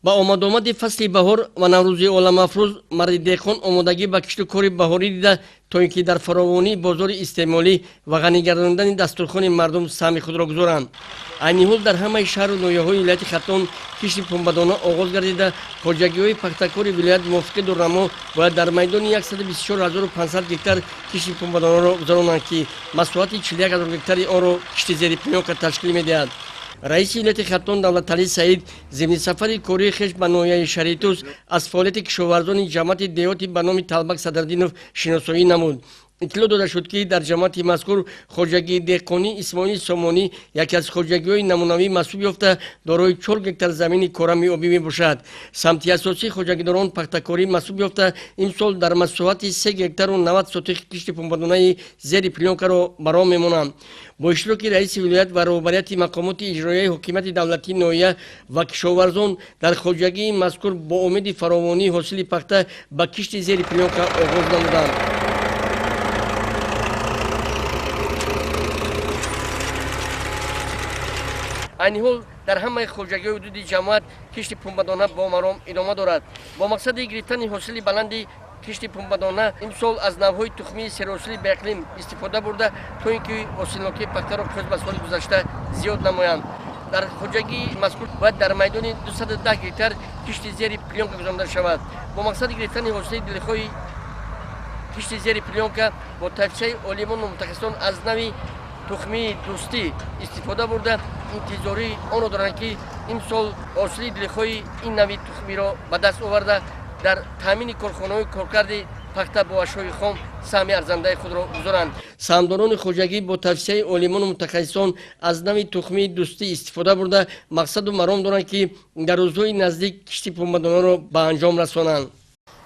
Ба омадомади фасли баҳор ва Наврӯзи оламафрӯз марди деҳқон омодагӣ ба кишту кори баҳорӣ дида, то ин ки дар фаровонии бозори истеъмолӣ ва ғанӣ гардондани дастурхони мардум саҳми худро гузоранд. Айни ҳол дар ҳамаи шаҳру ноҳияҳои вилояти Хатлон кишти пунбадона оғоз гардида, хоҷагиҳои пахтакори вилоят мувофиқи дурнамо бояд дар майдони 124 500 гектар кишти пунбадонаро гузаронанд, ки масоҳати 41 ҳазор гектари онро кишти зери плёнка ташкил медиҳад. Раиси вилояти Хатлон Давлаталӣ Саид зимни сафари кории хеш ба ноҳияи Шаҳритӯз аз фаъолияти кишоварзони ҷамоати деҳоти ба номи Талбак Садриддинов шиносоӣ намуд. Иттилоъ дода шуд, ки дар ҷамоати мазкур хоҷагии деҳқонӣ Исмоили Сомонӣ яке аз хоҷагиҳои намунавӣ маҳсуб ёфта, дорои 4 гектар замини корами обӣ мебошад. Самти асосии хоҷагидорон пахтакорӣ маҳсуб ёфта, имсол дар масоҳати 3 гектару 90 сотих кишти пунбадонаи зери плёнкаро ба роҳ мемонанд. Бо иштироки раиси вилоят ва роҳбарияти мақомоти иҷроияи ҳокимияти давлатии ноҳия ва кишоварзон дар хоҷагии мазкур бо умеди фаровонии ҳосили пахта ба кишти зери плёнка оғоз намуданд. Айни ҳол дар ҳамаи хоҷагиҳои ҳудуди ҷамоат кишти пунбадона бо маром идома дорад. Бо мақсади гирифтани ҳосили баланди кишти пунбадона имсол аз навъҳои тухмии серҳосили ба иқлим истифода бурда, то ин ки ҳосилнокии пахтаро қиёс ба соли гузашта зиёд намоянд. Дар хоҷагии мазкур бояд дар майдони 210 гектар кишти зери плёнка гузаронида шавад. Бо мақсади гирифтани ҳосили дилхоҳи кишти зери плёнка бо тавсияи олимону мутахассисон аз нави тухмии Дӯстӣ истифода бурда, интизории онро доранд, ки имсол ҳосили дилхоҳи ин нави тухмиро ба даст оварда, дар таъмини корхонаҳои коркарди пахта бо ашёи хом саҳми арзандаи худро гузоранд. Саҳмдорони хоҷагӣ бо тавсияи олимону мутахассисон аз нави тухмии Дӯстӣ истифода бурда, мақсаду маром доранд, ки дар рӯзҳои наздик кишти пунбадонаро ба анҷом расонанд.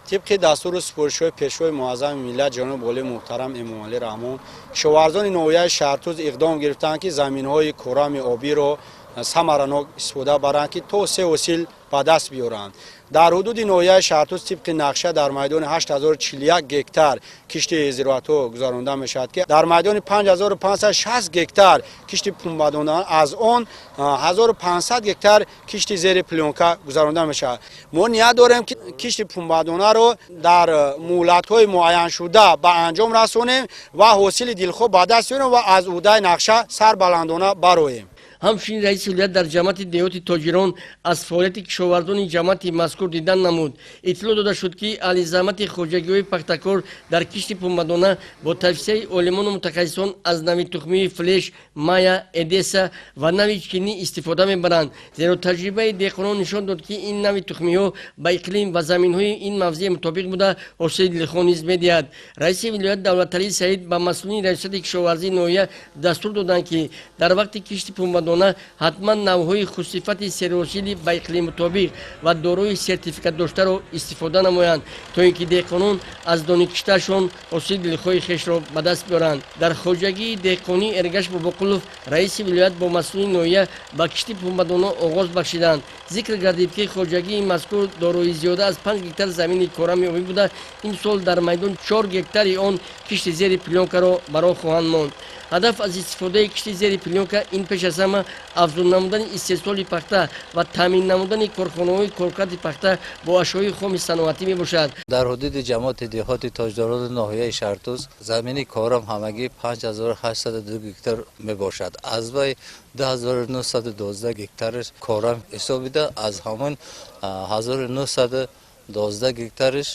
Тибқи дастуру супоришҳои Пешвои муаззами миллат, ҷаноби олии муҳтарам Эмомалӣ Раҳмон, кишоварзони ноҳияи Шаҳртӯз иқдом гирифтанд, ки заминҳои корами обиро самаранок истифода баранд, ки то се ҳосил ба даст биёранд. Дар ҳудуди ноҳияи Шаҳртӯз тибқи нақша дар майдони 8041 гектар кишти зироатҳо гузаронда мешавад, ки дар майдони 5560 гектар кишти пунбадона, аз он 1500 гектар кишти зери плёнка гузаронда мешавад. Мо ният дорем, ки кишти пунбадонаро дар муҳлатҳои муайяншуда ба анҷом расонем ва ҳосили дилхоҳ ба даст биёрем ва аз уҳдаи нақша сарбаландона бароем. Ҳамчунин раиси вилоят дар ҷамоати деҳоти Тоҷирон аз фаъолияти кишоварзони ҷамоати мазкур дидан намуд. Иттилоъ дода шуд, ки аҳли заҳмати хоҷагиҳои пахтакор дар кишти пунбадона бо тавсияи олимону мутахассисон аз нави тухмии Флеш, Майя, Эдеса ва нави чинӣ истифода мебаранд, зеро таҷрибаи деҳқонон нишон дод, ки ин нави тухмиҳо ба иқлим ва заминҳои ин мавзеъ мутобиқ буда, ҳосили дилхоҳ низ медиҳад. Раиси вилоят Давлаталӣ Саид ба масъулини раёсати кишоварзии ноҳия дастур доданд, ки дар вақти кишти пунбадона ҳатман навъҳои хусусифати серҳосили ба иқлим мутобиқ ва дорои сертификат доштаро истифода намоянд, то ин ки деҳқонон аз доникиштаашон ҳосили дилхоҳи хешро ба даст биёранд. Дар хоҷагии деҳқонии Эргаш Бобоқулов раиси вилоят бо масъулини ноҳия ба кишти пунбадона оғоз бахшиданд. Зикр гардид, ки хоҷагии мазкур дорои зиёда аз 5 гектар замини корами обӣ буда, имсол дар майдон 4 гектари он кишти зери плёнкаро ба роҳ хоҳанд монд. Ҳадаф аз истифодаи кишти зери плёнка ин пеш аз ҳама афзун намудани истеҳсоли пахта ва таъмин намудани корхонаҳои коркарди пахта бо ашёи хоми саноатӣ мебошад. Дар ҳудуди ҷамоати деҳоти Тоҷдорони ноҳияи Шаҳртӯз замини корам ҳамагӣ 5802 гектар мебошад. Аз вай 2912 гектараш корам ҳисобида, аз ҳамон 1912 гектараш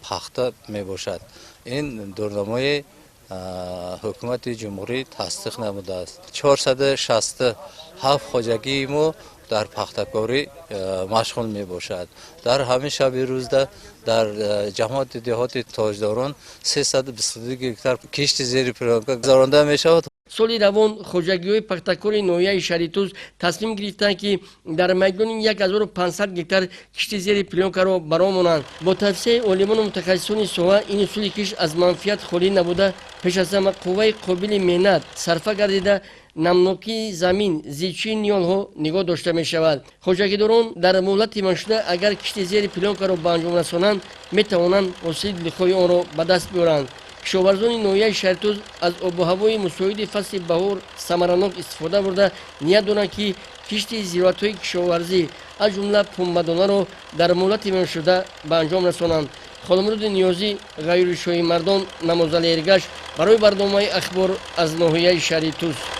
пахта мебошад. Ин дурнамои ҳукумати ҷумҳурӣ тасдиқ намудааст. 467 хоҷагии мо дар пахтакорӣ машғул мебошад. Дар ҳамин шаби рӯзда дар ҷамоати деҳоти Тоҷдорон 322 гектар кишти зери плёнка гузаронда мешавад. Соли равон хоҷагиҳои пахтакори ноҳияи Шаҳритӯз тасмим гирифтанд, ки дар майдони 1500 гектар кишти зери плёнкаро ба роҳ монанд. Бо тавсияи олимону мутахассисони соҳа ин усули кишт аз манфиат холӣ набуда, пеш аз ҳама қувваи қобили меҳнат сарфа гардида, намнокии замин, зичии ниҳолҳо нигоҳ дошта мешавад. Хоҷагидорон дар муҳлати муайяншуда агар кишти зери плёнкаро ба анҷом расонанд, метавонанд ҳосили дилхоҳи онро ба даст биёранд. Кишоварзони ноҳияи Шаҳритӯз аз обу ҳавои мусоиди фасли баҳор самаранок истифода бурда, ният доранд, ки кишти зироатҳои кишоварзӣ, аз ҷумла пунбадонаро дар муҳлати муайяншуда ба анҷом расонанд. Холмуроди Ниёзӣ, Ғайюри Шоҳимардон, Намозали Эргаш барои барномаи Ахбор аз ноҳияи шаҳри Тӯс.